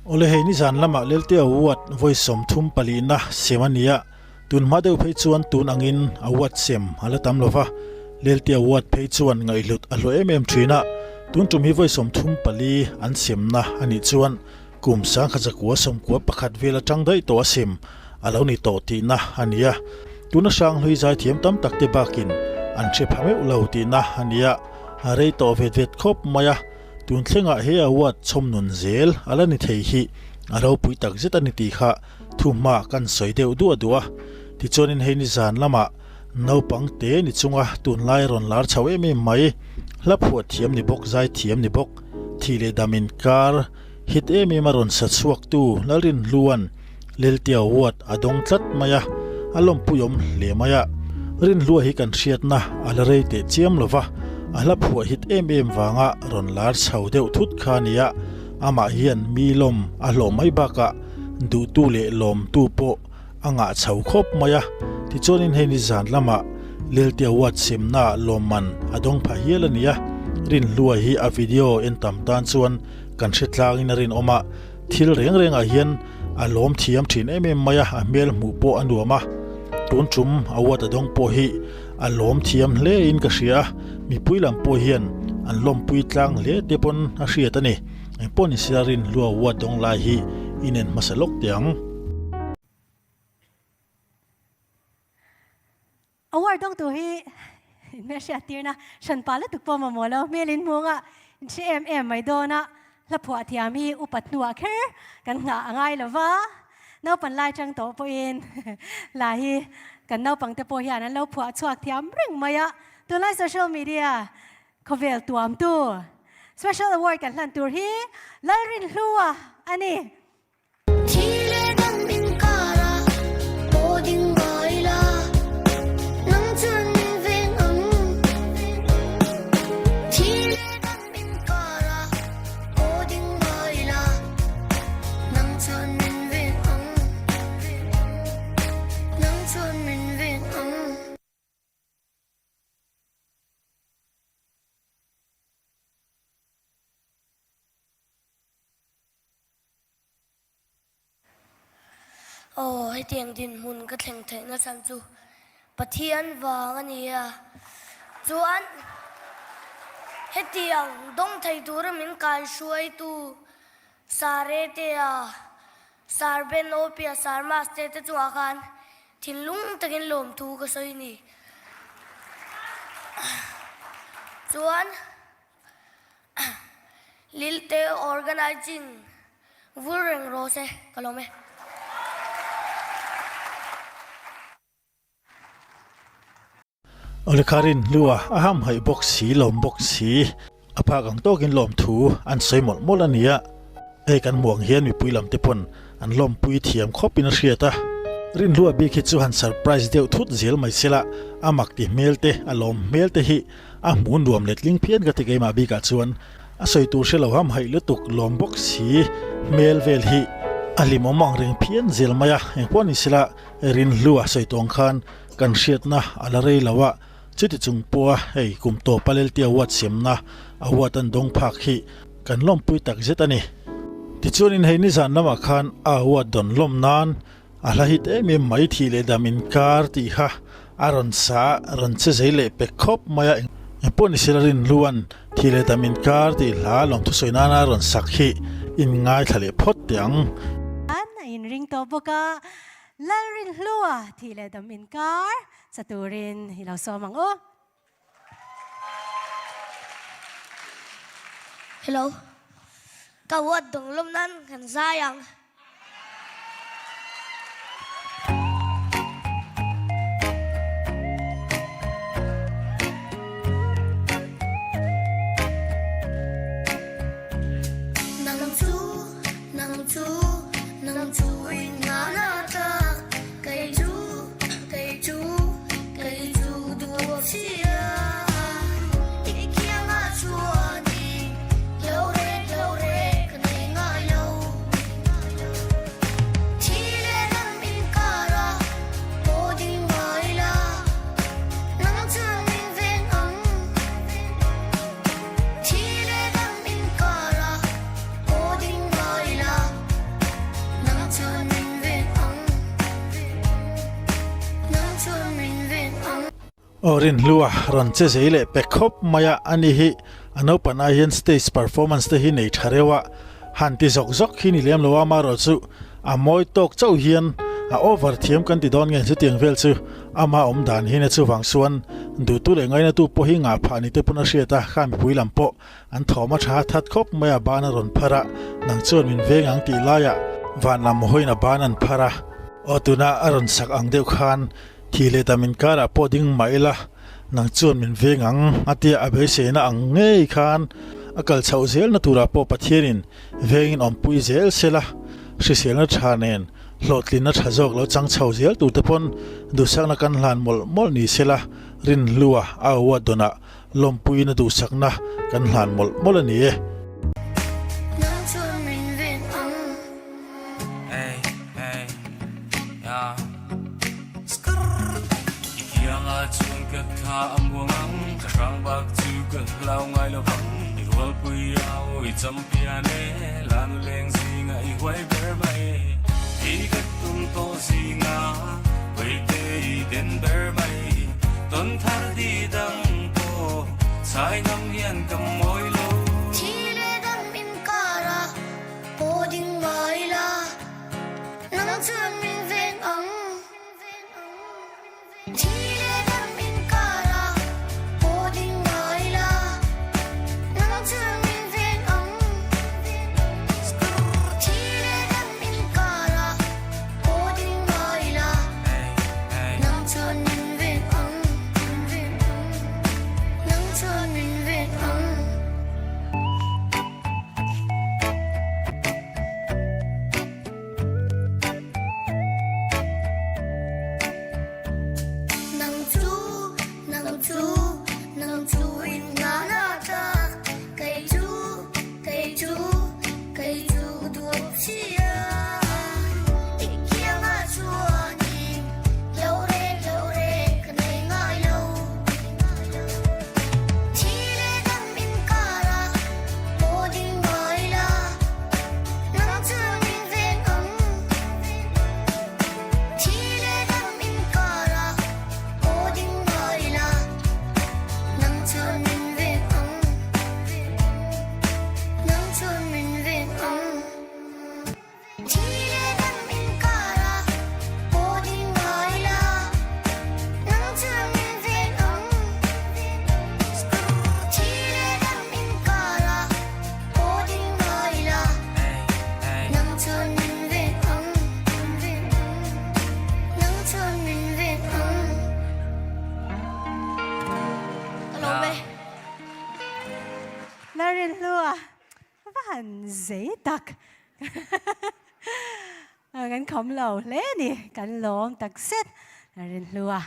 Awle hei nizan lamah Lelte Award vawi 34 na sem a ni a, tun hma deuh phei chuan tun angin award sem a la tam lova, Lelte Award phei chuan ngaihhlut a hlawh em em thin a, tun tum hi vawi 34 an semna a nih chuan kum 1991 vel atang daih tawh a sem a lo ni tawh tihna a ni a, tuna hranghlui zaithiam tam tak te bakin an hre pha meuh lo tihna a ni a, a rei tawh vet vet khawp mai a. Tun thlengah he award chhawm nun zel a la ni thei hi a ropui tak zet a ni tih kha thuhma kan sawi deuh duah duah a. Tichuanin hei nizan lamah naupang te ni chunga tunlai rawn lar chho em em mai, hla phuah thiam ni bawk, zai thiam ni bawk, thih leh dam inkar hit em em a rawn sa chhuaktu Lalrinhlua'n Leltia Award a dawng tlat mai a, a lawmpuiawm hle mai a. Rinhlua hi kan hriatna a la rei teh chiam lo va, a hla phuah hit em em vanga rawn lar chho deuh thut kha a ni a, amah hian mi lawm a hlawh mai bakah duhtu leh lawmtu pawh a ngah chho khawp mai a. Tichuanin hei nizan lamah Leltia Award semnaah lawmman a dawng pha hial a ni a, Rinhlua hi a video en tam tan chuan kan hre tlangin a rinawm a, Thil reng rengah hian a lawm thiam thin em em mai a, a hmel hmuh pawh a nuam a, tun tum a uat a dawng pawh hi a lawm thiam hle in ka hria a, mipui lam pawh hian an lawmpui tlang hle te pawn a hriat a ni. Engpawh ni sila rinhlua uat dawng lai hi inen hmasa lawk teh ang. Award dawng tur hi inhmel hriat tirna hran pah lutuk pawh mamawh lo hmel in hmung a, in hre em em mai dawn a, hla phuah thiam hi upat hnuah kher kan nghah a ngai lo va, naupan lai chang tawh pawhin hla hi kan naupang te pawh hian an lo phuah chhuak thiam reng mai a, tunlai social media khawvel tuamtu special award kan hlan tur hi Lalrinhlua a ni. Aw, hetiang dinhmun ka thleng theihna chhan chu Pathian vang a ni a. Chuan hetiang dawng thei tura min kaihruaitu Saretea, Sarben Opia, Sarmas te te chungah khan thinlung takin lawmthu ka sawi a ni. Chuan. Lilte Organizing vul reng rawh se ka lawm e. Awle Karin hlua a hamhaih bawk si lawm bawk si a phak ang tawkin lawmthu an sawi mawlh mawlh a nia. Hei kan hmuh ang hian mipui lam te pawn an lawmpui thiam khawp in a hriat a. Rinhlua bik hi chu han surprise deuh thut zel mai sela a mak ti hmel te a lawm hmel te hi A hmu nuam letling phian ka ti keimah bikah chuan a sawi tur hre lo ham haih lutuk lawm bawk si hmel vel hi a hlimawm ang reng phian zel mai a, engpawh ni sela Rinhlu a sawi tawng khan kan hriatna a la rei lo a, chuti chung pawha hei kum tawpa Leltia Award siamna award an dawng phak hi kan lawmpui tak zet a ni. Tichuanin hei nizan lamah khan a award dawn lawm nan A hla hit em em mai thih leh dam inkar tih kha a rawn sa a, rawn che zei leh pek khawp mai a, engpawh ni sela Rinhlua'n thih leh dam inkar tih hla lawmthu sawi nana a rawn sak hi in ngaithla leh phawt teh ang. An a inring tawh bawk a, Lalrinhlua thih leh dam inkar sa turin i lo sawm ang u. Hello. Ka huat dawng lawm nan kan zai ang. Nang chu, nang chu, nang chu in nga na tlak kei chu, kei chu, kei chu duh sia. I kiangah chuanin lo rek lo rek ka nei ngai lo. Thi leh ram inkara pawh ding ngai la, nang chuan min veng ang. Thi leh ram inkara pawh ding ngai la. Aw Rinhlua rawn che zei leh pe khawp mai a, ani hi a naupan ai hian stage performance te hi nei tha reuh a, han ti zawk zawk hi ni lem lo a, amaherawh chu a mawi tawk chauh hian a over thiam kan ti dawn nge chutiang vel chu ama awm dan hian a chuvang chuan duhtu leh ngainatu pawh hi ngah phah ni te pawn a hriat a, kha mipui lam pawh An thawm a tha that khawp mai a ban a rawn phar a, nang chuan min veng ang tih laiah van lam hawiin a ban an phar a. Aw tuna a rawn sak ang deuh khan thih leh dam inkarah pawh ding mah ila nang chuan min veng ang a tia a beiseina ang ngei khan a kal chhoh zelna turah pawh Pathianin vengin awmpui zel sela hriselna tha nen hlawhtlinna tha zawk lo chang chho zel turte pawn duhsakna kan hlan mawlh mawlh ni sela Rinhlua a award dawnah Lawmpuiin a duhsakna kan hlan mawlh mawlh a ni e. Thi leh dam inkar a paw ding ngai la, nang chuan min veng ang. Thi leh dam inkar a paw ding ngai la, nang chuan min veng ang. Thi leh dam inkar a paw ding ngai la, nang chuan min veng ang. Nang chuan min veng ang. Nang chu, nang chu, nang chu in nga na tlak Kei chu, kei chu, kei chu duap sia I kiangah chuanin lo reng lo reng ka nei ngai lo Thi leh dam inkar a paw ding ngai la Nang chuan min veng ang Thi leh dam inkar a paw ding ngai la Nang chuan min veng ang Nang chuan min veng ang Thi leh dam inkar a paw ding ngai la Nang chuan min veng ang Thi leh dam inkar a paw ding ngai la Nang chuan min veng ang Nang chuan min veng ang Ka lawm e. Larinhlua va han zei tak kan kham lo hle ni kan lawm tak zet Larinhlua.